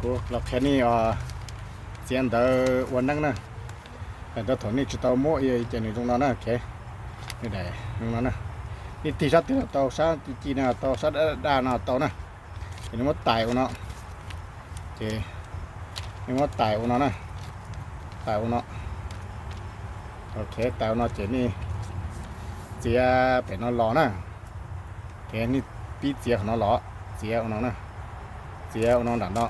Kuv los qhia nej txiav ntawv ua neeb na. Ntawd thaum nej tsis tau muab ces nws zoo no na. Nws daim zoo no na. Nej tig sab twg los tau, sab ci ci no los tau, sab daj daj no los tau na. Ces nej muab tais ua no, ces nej muab tais ua no na, tais ua no. Ok, tais ua no ces nej txiav pem no los na. Ces nej pib txiav qhov no los, txiav ua no na, txiav ua no nram no,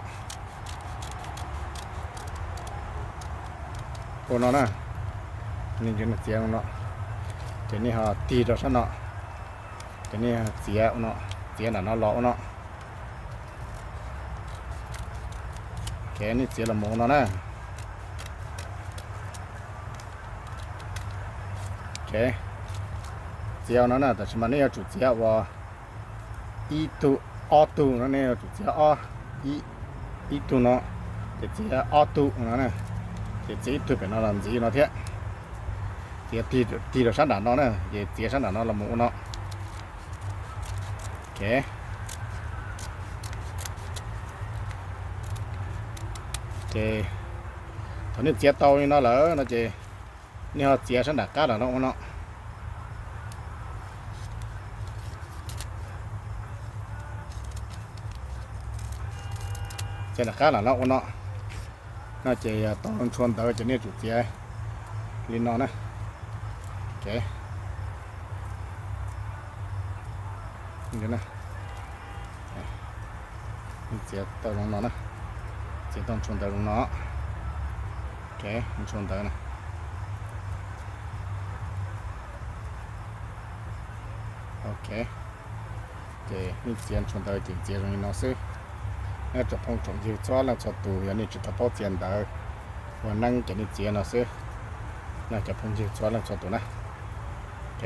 ua no na. Txiav ua no, ces nej ho tig rau sab no, ces nej txiav ua no, txiav nram no los ua no. Ok, nej txiav los mus ua no na. Ok, txiav ua no na, tab sis mas nej yuav tsum txiav ua ib tug, ob tug no, nej yuav tsum txiav ob, ib tug no, ces txiav ob tug no na, ces txiav ib tug pem no los ntxiv no thiab. Txiav tig rau sab nram no na, ces txiav sab nram no los mus ua no. Ok, ces thaum nej txiav tau li no lawm no ces nej ho txiav sab nram qab nram no ua no. Txiav nram qab nram no ua no. No ces yog tau ntshua ntawv ces nej tsum txiav li no na. Ok, txiav tau zoo no na, txiav tau ntshua ntawv zoo no. Ok, ntshua ntawv na. Ok, ces nej txiav ntshua ntawv ces txiav zoo li no xwb. Nyob rau phooj tsoom ywg txhua leej txhua tus, yog nej tsis tau paub txiav ntawv ua neeb ces nej txiav no xwb. Nyob rau phooj ywg txhua leej txhua tus na. Ok,